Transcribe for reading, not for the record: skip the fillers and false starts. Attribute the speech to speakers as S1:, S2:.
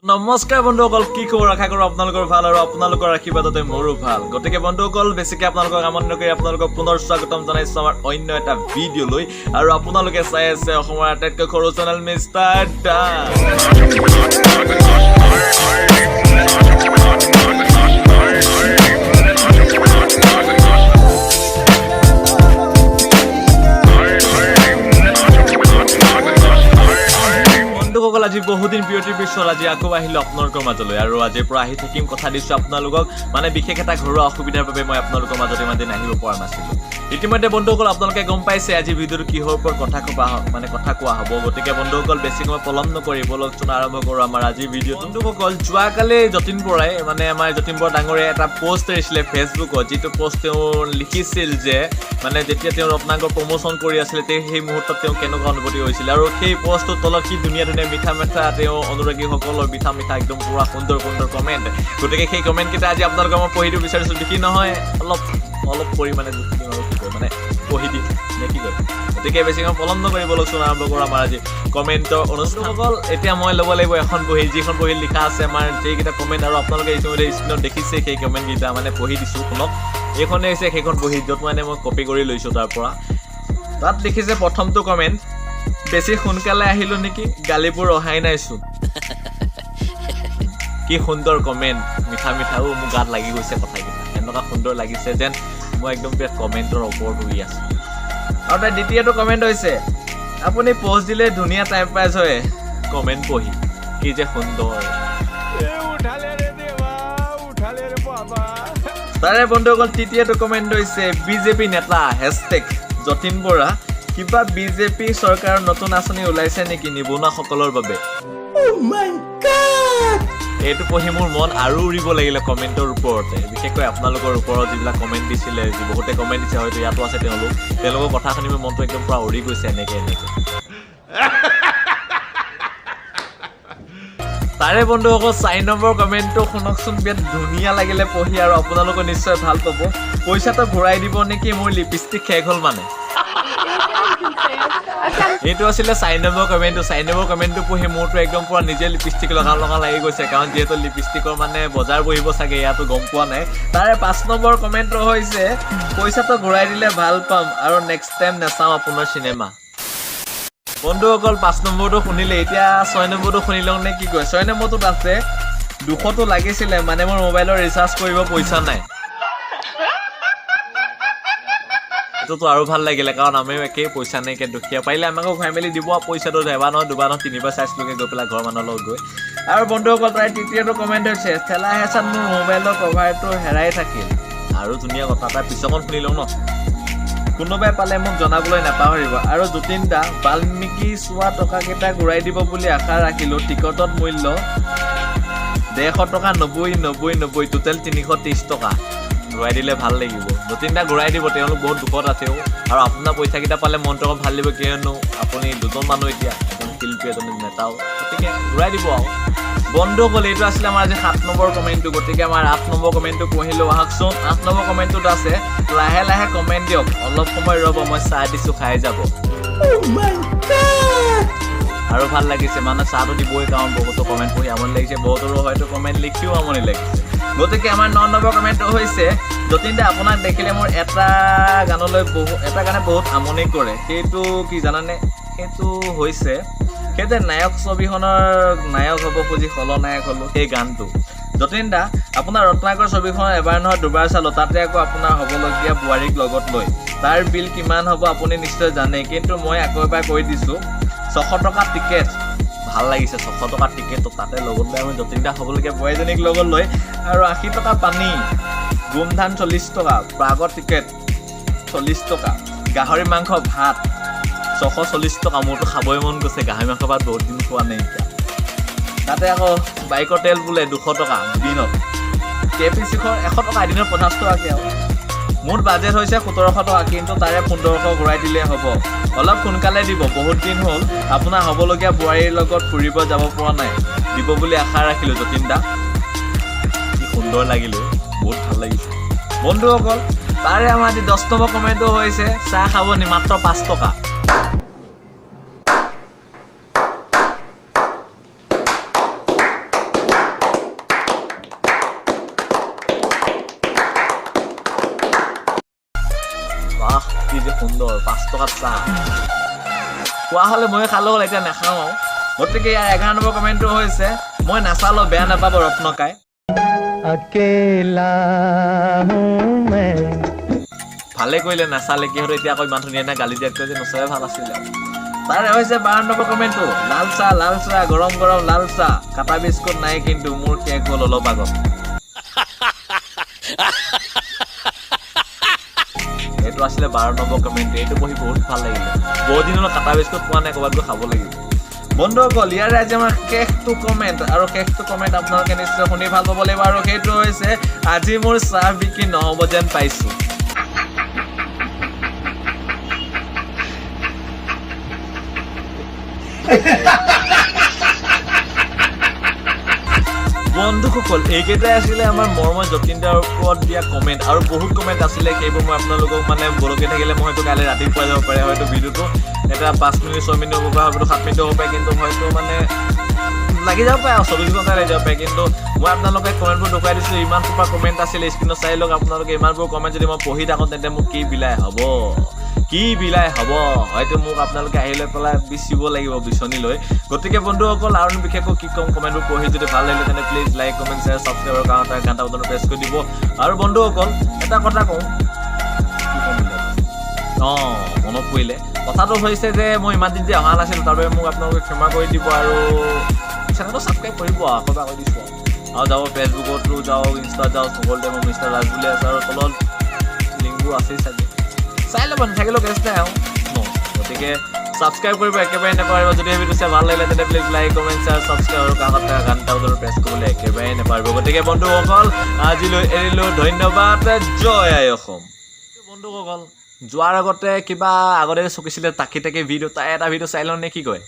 S1: নমস্কাৰ বন্ধুসকল, কি খবৰ? আশা কৰোঁ আপোনালোকৰ ভাল আৰু আপোনালোকৰ আশীৰ্বাদতে মোৰো ভাল। গতিকে বন্ধুসকল, বেছিকৈ আপোনালোকক আমনি নকৰি আপোনালোকক পুনৰ স্বাগতম জনাইছোঁ আমাৰ অন্য এটা ভিডিঅ'লৈ। আৰু আপোনালোকে চাই আছে অসমৰ আটাইতকৈ সৰু চেনেল মিষ্টাৰ দাস। বন্ধুসকল, আজি বহুদিন বিৰতিৰ পিছত আজি আকৌ আহিলো আপোনালোকৰ মাজলৈ আৰু আজিৰ পৰা আহি থাকিম, কথা দিছোঁ আপোনালোকক। মানে বিশেষ এটা ঘৰুৱা অসুবিধাৰ বাবে মই আপোনালোকৰ মাজত ইমান দিন আহিব পৰা নাছিলোঁ। ইতিমধ্যে বন্ধুসকল, আপোনালোকে গম পাইছে আজি ভিডিঅ'টো কিহৰ ওপৰত কথা কোৱা মানে কথা কোৱা হ'ব। গতিকে বন্ধুসকল, বেছি সময় পলম নকৰি বলকচোন আৰম্ভ কৰোঁ আমাৰ আজিৰ ভিডিঅ'টো। বন্ধুসকল, যোৱাকালি যতীন বৰাই, মানে আমাৰ যতীন বৰা ডাঙৰীয়াই এটা পষ্ট এৰিছিলে ফেচবুকত, যিটো পষ্ট তেওঁ লিখিছিল যে মানে যেতিয়া তেওঁ ৰত্নাকৰ প্ৰমোচন কৰি আছিলে, তেওঁ সেই মুহূৰ্তত তেওঁ কেনেকুৱা অনুভূতি হৈছিল। আৰু সেই পষ্টটোৰ তলত কি ধুনীয়া ধুনীয়া মিঠা মিঠা তেওঁ অনুৰাগীসকলৰ মিঠা মিঠা একদম পুৰা সুন্দৰ সুন্দৰ কমেণ্ট। গতিকে সেই কমেণ্টকেইটা আজি আপোনালোকক মই পঢ়ি দিব বিচাৰিছোঁ। বেছি নহয়, অলপ অলপ পৰিমাণে জুখি দিম আৰু কি কয়, মানে পঢ়ি দিম নে কি কয়। গতিকে বেছি সময় পলম নকৰি বলকচোন আৰম্ভ কৰোঁ আমাৰ আজি কমেণ্টৰ অনুষ্ঠানসকল। এতিয়া মই ল'ব লাগিব এখন বহী, যিখন বহীত লিখা আছে আমাৰ যিকেইটা কমেণ্ট আৰু আপোনালোকে ইতিমধ্যে স্ক্ৰীণত দেখিছে সেই কমেণ্টকেইটা, মানে পঢ়ি দিছোঁ শুনক। এইখনেই হৈছে সেইখন বহী য'ত মানে মই কপি কৰি লৈছোঁ তাৰ পৰা। তাত লিখিছে প্ৰথমটো কমেণ্ট, বেছি সোনকালে আহিলোঁ নেকি, গালিবোৰ অহাই নাইচোন। কি সুন্দৰ কমেণ্ট, মিঠা মিঠাও মোৰ গাত লাগি গৈছে কথাকেইটা। এনেকুৱা সুন্দৰ লাগিছে যেন মই একদম বিৰাট কমেণ্টৰ ওপৰত উৰি আছোঁ। আৰু তাৰ দ্বিতীয়টো কমেণ্ট হৈছে, আপুনি পষ্ট দিলে ধুনীয়া টাইম পাছ হয় কমেণ্ট পঢ়ি, কি যে সুন্দৰ।
S2: उठाले रे देवा, उठाले रे बाबा।
S1: তাৰে বন্ধুসকল, তৃতীয়টো কমেণ্ট হৈছে, বিজেপি নেতা হেছটেগ যতীন বৰা, কিবা বিজেপি চৰকাৰৰ নতুন আঁচনি ওলাইছে নেকি নিবনুৱাসকলৰ বাবে? এইটো পঢ়ি মোৰ মন আৰু উৰিব লাগিলে কমেণ্টৰ ওপৰতে, বিশেষকৈ আপোনালোকৰ ওপৰত যিবিলাক কমেণ্ট দিছিলে, যি বহুতে কমেণ্ট দিছে, হয়তো ইয়াতো আছে তেওঁলোক, তেওঁলোকৰ কথা শুনি মোৰ মনটো একদম পূৰা উৰি গৈছে এনেকৈ এনেকৈ। তাৰে বন্ধুসকল, 4 নম্বৰ কমেণ্টটো শুনকচোন, বিৰাট ধুনীয়া লাগিলে পঢ়ি আৰু আপোনালোকে নিশ্চয় ভাল পাব। পইচাটো ঘূৰাই দিব নেকি, মোৰ লিপষ্টিক শেষ হ'ল। মানে এইটো আছিলে 4 নম্বৰ কমেণ্টটো। 4 নম্বৰ কমেণ্টটো পঢ়ি মোৰতো একদম পূৰা নিজে লিপষ্টিক লগাওঁ লগাওঁ লাগি গৈছে, কাৰণ যিহেতু লিপষ্টিকৰ মানে বজাৰ বহিব চাগে, ইয়াতো গম পোৱা নাই। তাৰে 5 নম্বৰ কমেণ্টটো হৈছে, পইচাটো ঘূৰাই দিলে ভাল পাম আৰু নেক্সট টাইম নাচাওঁ আপোনাৰ চিনেমা। বন্ধুসকল, 5 নম্বৰটো শুনিলে, এতিয়া 6 নম্বৰটো শুনি লওঁ নে কি কয়। 6 নম্বৰটোত আছে, 200টো লাগিছিলে, মানে মোৰ মোবাইলৰ ৰিচাৰ্জ কৰিব পইচা নাই। এইটোতো আৰু ভাল লাগিলে, কাৰণ আমিও একেই, পইচা নাইকিয়া দুখীয়া। পাৰিলে আমাকো ঘূৰাই মেলি দিব পইচাটো, এবাৰ নহয় দুবাৰ নহয় তিনিবাৰ চাইছিলোগৈ গৈ পেলাই ঘৰৰ মানুহৰ লগত গৈ। আৰু বন্ধুসকল, তাৰ তৃতীয়টো কমেণ্ট হৈছে, ঠেলা হেঁচাত মোৰ মোবাইলৰ কভাৰটো হেৰাই থাকিল। আৰু ধুনীয়া কথা, তাৰ পিছৰখন শুনি লওঁ ন। কোনোবাই পালে মোক জনাবলৈ নাপাহৰিব। আৰু যতীন দা, বাল্মীকি চোৱা টকাকেইটা ঘূৰাই দিব বুলি আশা ৰাখিলোঁ। টিকটত মূল্য 150 টকা, 90 90 90, টোটেল 330 টকা। ঘূৰাই দিলে ভাল লাগিব যতীন দা, ঘূৰাই দিব। তেওঁলোক বহুত দুখত আছেও আৰু আপোনাৰ পইচাকেইটা পালে মনটো অকণ ভাল লাগিব, কিয়নো আপুনি দুজন মানুহ এতিয়া, এজন শিল্পী এজন নেতাও, গতিকে ঘূৰাই দিব। আৰু বন্ধুসকল, এইটো আছিলে আমাৰ আজি 7 নম্বৰ কমেণ্টটো। গতিকে আমাৰ 8 নম্বৰ কমেণ্টটো পঢ়িলোঁ আহকচোন। 8 নম্বৰ কমেণ্টটোত আছে, লাহে লাহে কমেণ্ট দিয়ক, অলপ সময় ৰ'ব, মই চাহ দিছোঁ, খাই যাব। আৰু ভাল লাগিছে, মানে চাহটো দিবই, কাৰণ বহুতো কমেণ্ট পঢ়ি আমনি লাগিছে, বহুতৰো হয়তো কমেণ্ট লিখিও আমনি লাগিছে। গতিকে আমাৰ 9 নম্বৰ কমেণ্টটো হৈছে, যতীন দা, আপোনাক দেখিলে মোৰ এটা গানলৈ বহু এটা গানে বহুত আমনি কৰে, সেইটো কি জানানে? সেইটো হৈছে সেই যে নায়ক ছবিখনৰ নায়ক হ'ব খুজি খলনায়ক হ'লো, সেই গানটো। যতীন দা, আপোনাৰ ৰত্নাকৰ ছবিখন এবাৰ নহয় দুবাৰ চালোঁ, তাতে আকৌ আপোনাৰ হ'বলগীয়া বোৱাৰীক লগত লৈ। তাৰ বিল কিমান হ'ব আপুনি নিশ্চয় জানে, কিন্তু মই আকৌ এবাৰ কৈ দিছোঁ, 600 টকা টিকেট। ভাল লাগিছে, 600 টকা টিকেট, তাতে লগত লৈ আমি যতীন দা হ'বলগীয়া বোৱাৰীজনীক লগত লৈ, আৰু 80 টকা পানী, গোমধান 40 টকা, প্ৰাগৰ টিকেট 40 টকা, গাহৰি মাংস ভাত 640 টকা। মোৰতো খাবই মন গৈছে, গাহৰি মাংস ভাত বহুত দিন খোৱা নাই এতিয়া। তাতে আকৌ বাইকৰ তেল বোলে 200 টকা দুদিনত, কে পি চিখৰ 100 টকা এদিনত, 50 টকাকৈ, আৰু মোৰ বাজেট হৈছে 1700 টকা, কিন্তু তাৰে 1500 ঘূৰাই দিলেই হ'ব। অলপ সোনকালে দিব, বহুত দিন হ'ল আপোনাৰ হ'বলগীয়া বোৱাৰীৰ লগত ফুৰিব যাব পৰা নাই। দিব বুলি আশা ৰাখিলোঁ যতীন দা। কি সুন্দৰ লাগিল, বহুত ভাল লাগিছে। বন্ধুসকল, তাৰে আমাৰ আজি 10 নম্বৰ কমেণ্টটো হৈছে, চাহ খাব নি, মাত্ৰ 5 টকা। টকাত চাহ। খোৱা হ'লে ময়ো খালোঁ হ'ল, এতিয়া নাখাওঁ আৰু। গতিকে ইয়াৰ 11 নম্বৰ কমেণ্টটো হৈছে, মই নাচালোঁ বেয়া নাপাব ৰত্নকাই।
S3: अकेला हूँ मैं।
S1: ভালে কৰিলে নাচালে, কি হয়তো এতিয়া আকৌ ইমান ধুনীয়া ধুনীয়া গালি দিয়াতকৈ যে নচোৱাই ভাল আছিলে। তাৰে হৈছে 12 নম্বৰ কমেণ্টটো, লাল চাহ, লাল চাহ, গৰম গৰম লাল চাহ, কাটা বিস্কুট নাই কিন্তু মোৰ শেষ হ'ল অলপ আগত। এইটো আছিলে 12 নম্বৰ কমেণ্ট। এইটো পঢ়ি বহুত ভাল লাগিলে। বহুত দিন হ'ল কাটা বিস্কুট পোৱা নাই, ক'ৰবাত গৈ খাব লাগিব। বন্ধুসকল, ইয়াৰে আজি আমাৰ শেষটো কমেণ্ট, আৰু শেষটো কমেণ্ট আপোনালোকে নিশ্চয় শুনি ভাল পাব লাগিব, আৰু সেইটো হৈছে, আজি মোৰ চাহ বিক্ৰী নহ'ব যেন পাইছোঁ। বন্ধুসকল, এইকেইটাই আছিলে আমাৰ মৰমৰ যতীন দাৰ ওপৰত দিয়া কমেণ্ট। আৰু বহুত কমেণ্ট আছিলে, সেইবোৰ মই আপোনালোকক মানে বলকি থাকিলে মই হয়তো কাইলৈ ৰাতিপুৱা যাব পাৰে, হয়তো ভিডিঅ'টো এটা 5 মিনিট 6 মিনিট হ'ব পাৰে, হয়তো 7 মিনিট হ'ব পাৰে, কিন্তু হয়তো মানে লাগি যাব পাৰে আৰু 24 ঘণ্টা লাগি যাব পাৰে। কিন্তু মই আপোনালোকে কমেণ্টবোৰ দেখুৱাই দিছোঁ। ইমান সোপা কমেণ্ট আছিলে, স্ক্ৰীণত চাই লওক আপোনালোকে। ইমানবোৰ কমেণ্ট যদি মই পঢ়ি থাকোঁ, তেন্তে মোক কি বিলাই হ'ব, কি বিলাই হ'ব? হয়তো মোক আপোনালোকে আহি লৈ পেলাই বিচিব লাগিব বিচনী লৈ। গতিকে বন্ধুসকল, আৰু বিশেষকৈ কি ক'ম, কমেণ্টবোৰ পঢ়ি যদি ভাল লাগিলে, তেন্তে please like, comment, share, subscribe আৰু কাৰণ তাৰ ঘণ্টা বটনটো প্ৰেছ কৰি দিব। আৰু বন্ধুসকল, এটা কথা কওঁ, কি ক'ম বুলি ভাবিছোঁ? অঁ, মনত পৰিলে। কথাটো হৈছে যে মই ইমান দিন যে অহা নাছিলোঁ, তাৰ বাবে মোক আপোনালোকে ক্ষমা কৰি দিব আৰু চেনেলটো ছাবস্ক্ৰাইব কৰিব। আকৌ এবাৰ কৈ দিছোঁ। আৰু যাব ফেচবুকতো যাওক, ইনষ্টাত যাওক, সকলোতে মোৰ মিষ্টাৰ ৰাজ বুলি আছে আৰু তলত লিংকবোৰ আছেই চাগে, চাই ল'ব, নাথাকিলেও কেছ নাই আৰু ন। গতিকে ছাবস্ক্ৰাইব কৰিব একেবাৰে নাপাহৰিব। যদি এই ভিডিঅ' চাই ভাল লাগিলে, তেন্তে please like, comment, share, subscribe আৰু কাষত থকা ঘণ্টা বটনটো প্ৰেছ কৰিবলৈ একেবাৰে নাপাহৰিব। গতিকে বন্ধুসকল, আজিলৈ এৰিলোঁ। ধন্যবাদ। জয় আই অসম। বন্ধুসকল, যোৱাৰ আগতে কিবা আগতে চকিছিলে তাকি তাকি ভিডিঅ', তাই এটা ভিডিঅ' চাই লওঁ নে কি কয়?